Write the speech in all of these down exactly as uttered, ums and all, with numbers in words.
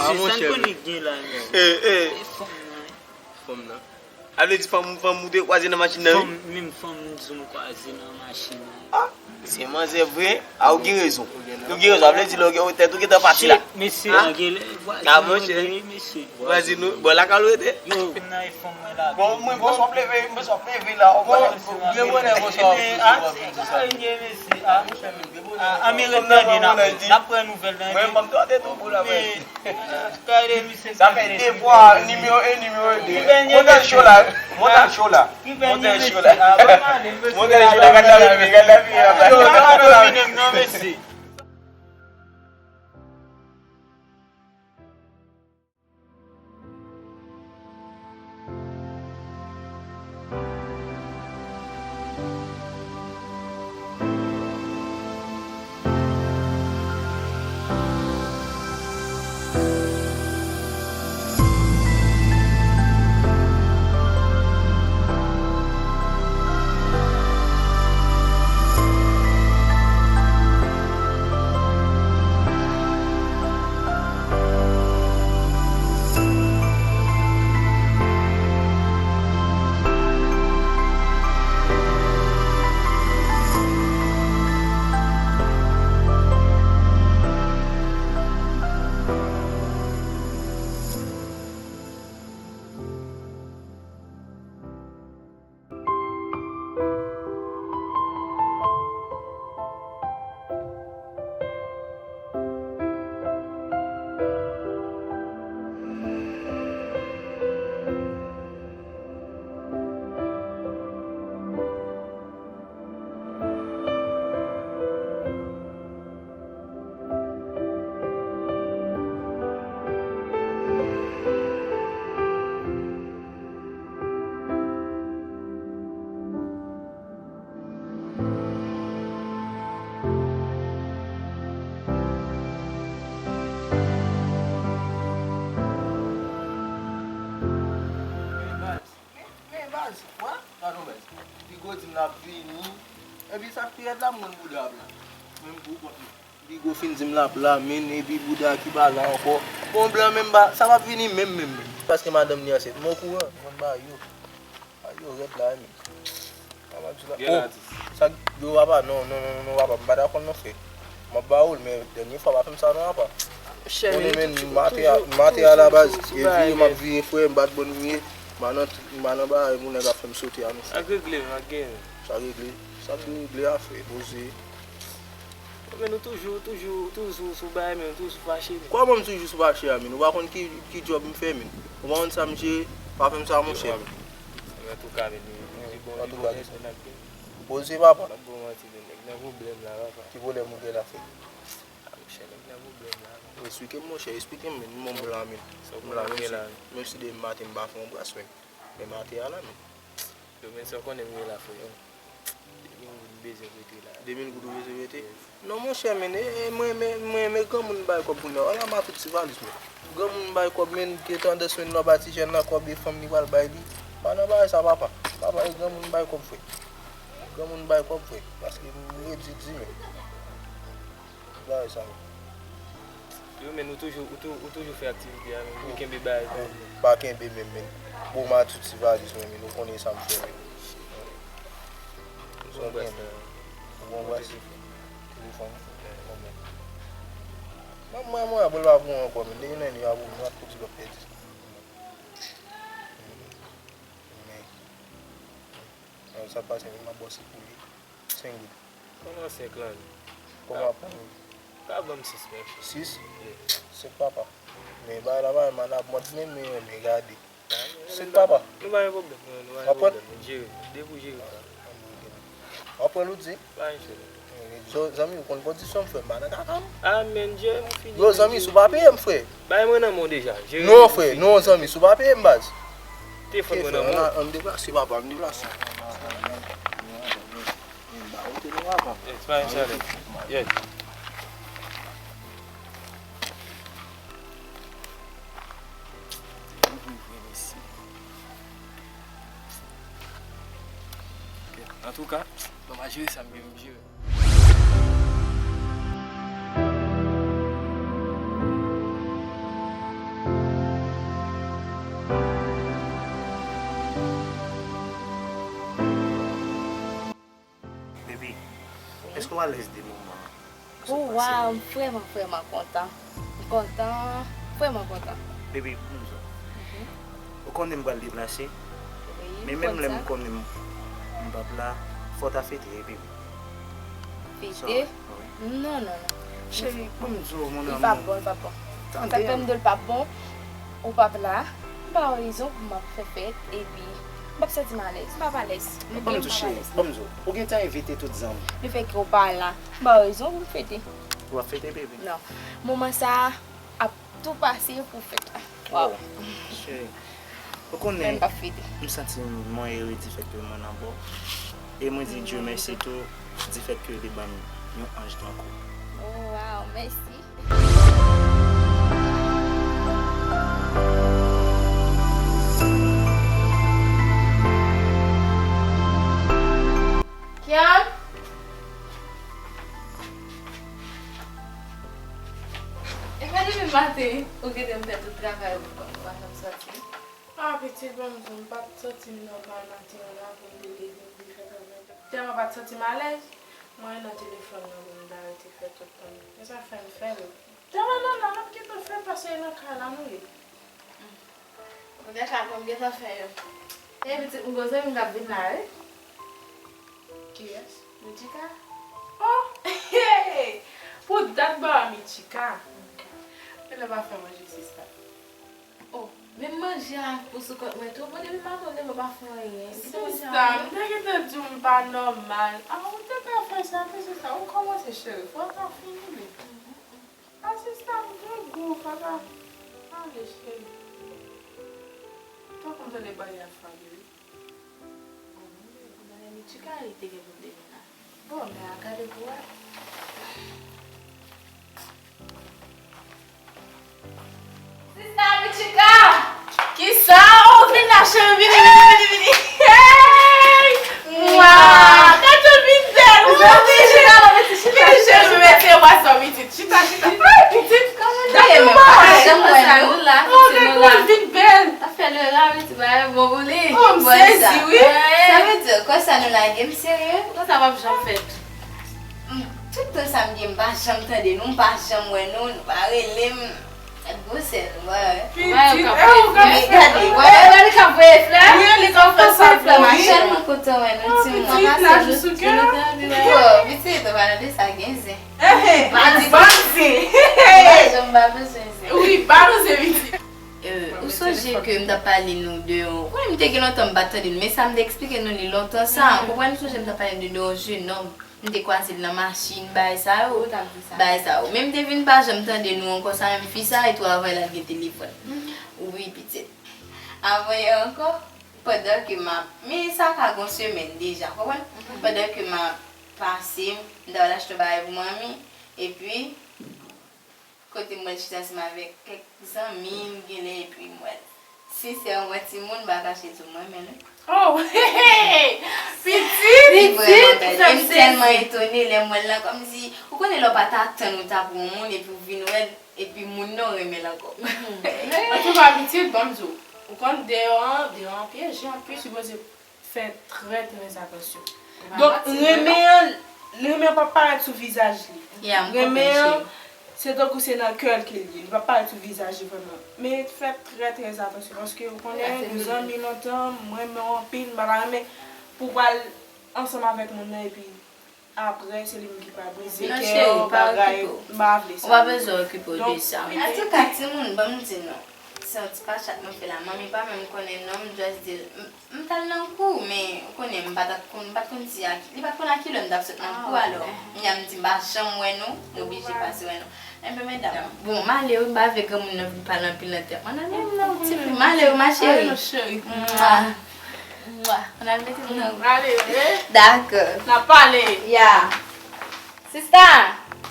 Sa l konnen gen la. E, e. E fanm nan. Fanm nan. A vle di fanm, fanm ou te kwaze nan machin nan, wi? Fanm, menm fanm m di w m kwaze nan machin nan. Ah, se manzè vre. Ah, ou gen rezon. Ou gen rezon. A vle di lè ou gen tèt ou gentan pati la. Mesye, ah, angle, vwazin, ah, monchè, mesye. Vwazin ou, bò lakay ou rete? Yo, m nan e fanm mwen la. Bon, mwen, bon, sòp leve, mwen sòp leve la. Bon, gen bonè, bon, sòp. Ah, mesye, ah. Ah, men ret tande, n ap, n ap pran nouvèl nan. Mwen, m ap tande tou pou la, mwen. Gade misye. Sa fè de fwa, nimewo en, nimewo de. Monte cho la. Monte cho la. Monte cho la. Monte cho la. Gad lavi, gad lavi. Yo, sa pa domine m non, mesye. Men, baz, wè? Gadon, baz. Pigo di m l ap vini. Epi sa k pi rèd la, m konn bouda ap la. Menm pou kont mwen. Pigo fin di m l ap la, men, epi bouda ki pa la ankò. Bon, blan menm pa, sa p ap vini menm, menm, menm. Paske madanm li ansent. M okouran, m konn bagay yo. Bagay yo rèd la, men. Sa m ap di la. Oh, sa k, yo, papa, non, non, non, non, papa, m pa dakò non, frè. M ap ba ou l, men dènye fwa, pa fè m sa non, papa. Konnen, men, m ate a, m ate a la baz, e vire, m ap vire, frè, m pa t bon vire, m a nan, m a nan bagay, moun nèg ap fè m sote a non, frè. Sa k regle, m ak gen. Sa regle, sa k regle a, frè, poze. Men nou toujou, toujou, toujou sou, sou bagay, men nou toujou sou fache, men. Kòman m toujou sou fache a, men? Ou pa konn ki, ki djòb m fè, men? Ou pa konn sa m jere? Pa fè m sa, monchè, men. Antouka, men, li, li bon, li bon, respè n ap gen. Poze, papa. N ap bon manti, men nèg nan pwoblèm la, papa. Ki pwoblèm ou gen la, frè? A, monchè, nèg nan pwoblèm la, papa. Esplike m, monchè, esplike m, men, m la, men. M la, men, si, menm si demen maten m pa fè yon bras, men. Demen maten a la, men. Yo, men sa w konnen m ye la, frè, yo. De mil goud m bezwen prete la. De mil goud ou bezwen prete? Non, monchè, men, e, e, mwen, men, mwen, men granmoun bay kòb kounye a. Ala m a tout ti valiz, men. Granmoun bay kòb, men, gen tandans, men, lè w ba ti jèn nan kòb, e fanm li pral bay li. Pa nan bagay sa, papa. Papa, e granmoun bay kòb, frè. Granmoun bay kòb, frè. Paske m redi di, men. Bagay sa yo. Yo, men ou toujou, ou tou-, ou toujou fè aktivite a, men ou kenbe bagay pa ou. Pa kenbe menm, men. Bon, m a tout ti valiz mwen, men ou konnen sa m fè, men. Ou bon bras la. Ou bon bras. Telefòn. Bon, men. Mwen, mwen, mwen, apre l pa pou mwen ankò, men. Depi nan li pa pou mwen, m ap kontinye ap pèdi. Men. Sa pase, men m ap bòse pou li. Senk goud. Kòman senk lan? Kòman ap pran? Ka ban m sis, men. Sis? Sis, papa. Men bagay la pa mal ap mòd, men, men, men gade. Sis, papa. Nou pa gen pwoblèm, non, nou pa gen pwoblèm. Jere, depi w jere sa. W ap pran l ou di? Pa gen pwoblèm. Yo, zanmi, ou konn kondisyon m, frè, m pa nan kaka m. A, men, jere, m fini. Yo, zanmi, si w pa peye m, frè. Bay mwen nan men w deja. Jere, non, frè, non, zanmi, si w pa peye m, baz. Telefòn mwen nan men w. Ann deplase, papa, ann deplase. Yes, pa gen chalè. Yes. Antouka, bon, m a jere sa m gen pou m jere. Baby, èske w alèz de moman an? Oh, wow, m vrèman, vrèman kontan. M kontan, vrèman kontan. Baby, pou m di w. Ou konnen m pral deplase. Wi, men menm lè m konnen m, m p ap la, fò w ta fete, baby. Fete? Sorry, wi. Non, non, non. Cheri, ban m di w, mon amour. Li p ap bon, li p ap bon. Sa k fè m di w li p ap bon, ou p ap la, m pa wè rezon pou m ap fè fèt, epi m p ap santi m alèz. M p ap alèz. Ban m di w, cheri, ban m di w. Ou gentan envite tout zanmi. Lefètke ou pa la, m pa wè rezon pou m fete. W ap fete, baby? Non. Moman sa a ap tou pase pou fèt la. Waw. Oh, cheri. Ou konnen, m p ap fete. M santi mwen ere difèt ke mwen nan bò. E mwen di Dye mèsi tou, difèt ke li ban m yon anj tankou. Oh, wow, mèsi. Kian? E pa depi maten ou kite m fè tout travay ou pou kont ou pa janm soti? Ah, pitit, ban m di w, m pa t santi m nòmal maten an la pou m te leve m te fè travay. Tèlman m pa t santi m alèz, mwen nan telefòn nan pou m ta rete fè tout tan. Se sa fè m fè l. Tèlman nòmal, m kite l fè l paske e nan kay la nou ye. Ou deja konn gentan fè yo. E pitit, m gon zanmi m k ap vin la, wi. Kiyès? Michika. Oh! Pou dat ba Michika. Men lè pa fè manje sista. Oh, menm manje a pou sou kont mwen tou. Bon, depi maten w leve w pa fè anyen. Sista, m te gentan di w m pa nòmal. Ah, ou te ka fè sa tou sista. Ou kòmanse cheri. Fò w ta fini li. A sista m gen gou, papa. Ale, cheri. Tankou m tande bagay ap frape, wi. Bon, Michika li te gen pou l te vin la. Bon, men a gade pou wè. Sista Michika! Kisa? Oh, vin la, cheri, vini, vini, vini, vini. Hey! Mwa! Gade vin bèl, wi. Vini, cheri, mwen se wa sa, pitit. Chita, chita. Ay, pitit. Kòman nou ye menm? Pa janm wè nou. Nou la, pitit, nou la. Vin bèl. Sa fè lè la, pitit, bagay bon pou li. Oh, m sezi, wi. Sa vle di, konsa nou lage m serye? Konsa p ap janm fèt. Tout tan sa m gen, m pa janm tande nou, m pa janm wè nou, nou pa rele m. Gwosè nou, wè. Pitit, e ou gade. Gade, wè, gade k ap voye flè. Wi, li t ap fè sa pou li. M tèlman kontan wè nou, timoun. Pitit, la jis ou kè. Bon, pitit, ou pa tande sa gen zen. Ehe, pa di, pa di. Mwen pa bezwen zen. Wi, pa nou se pitit. Euh, ou sonje ke m t ap pale nou de yon, wi, m te gen lontan m pa t tande nou, men sa m te eksplike nou li lontan sa, ou konprann, m sonje m t ap pale nou de yon jenòm, m te kwaze l nan machin, bagay sa yo, bagay sa yo. Men m te vin pa janm tande nou ankò, sa menm fi sa, e tou avan l al gen telefòn. Wi, pitit. Avan yè ankò, pandan ke m ap, men sa ka gon semèn deja, konprann? Pandan ke m ap pase, m ta al achte yon bagay pou manmi, epi kote m wè l chita ansanm avèk kèk zanmi m genlè, epi m wè l. Sensèman, timoun, m pa kache di w, m renmen l, wi. Oh, pitit! Li vrèman bèl. E m tèlman etone lè m wè l la, kòmsi, ou konnen lè w pa t atann ou t ap wè yon moun, epi w vin wè l, epi moun nan w renmen l ankò. Antouka, pitit, ban m di w, ou konn deyò an, deyò an pyeje, anpil sipoze fè trè, trè atansyon. Donk, renmen an, renmen an p ap parèt sou vizaj li. Renmen an, se tankou se nan kè l ke l ye. Li p ap parèt sou vizaj li vrèman. Men fè trè, trè atansyon, paske ou konnen, nou zanmi lontan, m renmen w anpil, m pa ta renmen pou w pral ansanm avèk moun nan, epi apre, se li menm ki pral brize kè w, bagay, m pa vle sa. Ou pa bezwen okipe w de sa. Antouka, timoun, ban m di nou, se yon ti pachat mwen fè la. Manmi pa menm konnen non, m just di l, m, m t al nan kou, men ou konnen, m pa t ap konn, m pa t konn si a, li pa t konn a kilè m t ap sot nan kou, alò, kounya m di m pa janm wè nou, m oblije pase wè nou. Enben, medam. Bon, m ale wi, m pa vle granmoun nan vin pale anpil nan tèt mwen. Nan menm nan yon ti fi. M ale wi, ma chérie. Ale, non, cheri. Mwa. Mwa. Ann al mete m nan. Ale, wi. Dakò. N ap pale. Ya. Sista!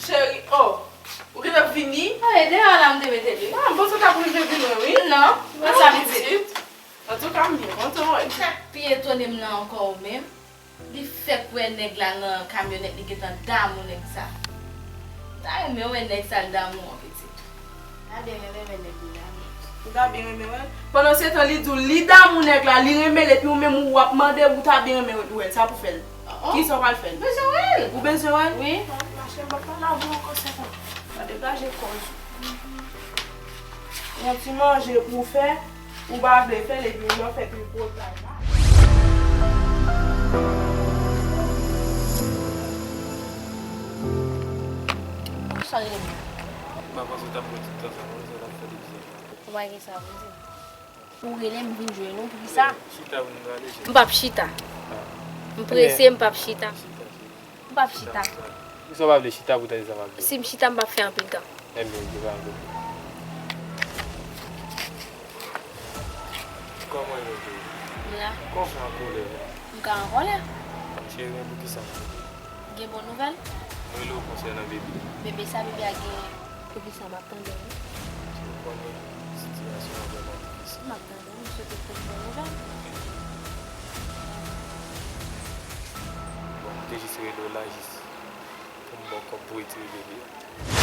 Cheri, oh. Ou gentan vini? Ah, e deyò la m te mete li. Ah, m panse w t ap rive pi lwen, wi. Non. Mwen sa pitit. Antouka, m byen kontan wè. Sa k pi etone m nan ankò ou menm. Li fèk wè nèg la nan kamyonèt, li gentan damou nèg sa. M ta renmen wè nèg sa l damou an pitit. Gade renmen wè nèg li damou. Ou ta byen renmen wè l. Pandan se tan, li di w li damou nèg la, li renmen l, epi ou menm ou ap mande ou ta byen renmen wè l, sa pou fè l. Kisa w pral fè l? Bezwen wè l. Ou bezwen wè l? Wi. Mache, m pa pale avè w ankò, se bon. Pa degaje kò w. Yon ti manje pou w fè, ou pa vle fè l, epi w nan fè tripotay la. Poukisa w rele m? M pa panse w t ap pran tout tan sa, non, sa t ap fè depi sa. Ou pa gen sa pou di m. Ou rele m vin jwenn ou, poukisa? Chita pou nou pale, cheri. M p ap chita. M prese, m p ap chita. Chita, cheri. M p ap chita. Poukisa w pa vle chita pou tande sa m ap di w? Si m chita, m p ap fè anpil tan. Ebyen, se pa yon pwoblèm. Kòman yo ye? M la. Kòman w fè an kolè la? M ka an kòlè. Cheri, men poukisa m rele w? Gen bon nouvèl? M rele w konsènan bebe. Bebe sa, bebe a gen. Poukisa m ap tande w? Ou konnen sitiyasyon an vrèman difisil. M ap tande w, m swete w pote bon nouvèl. Bon, m te jis rele w la jis pou m ba w kòb pou retire bebe a.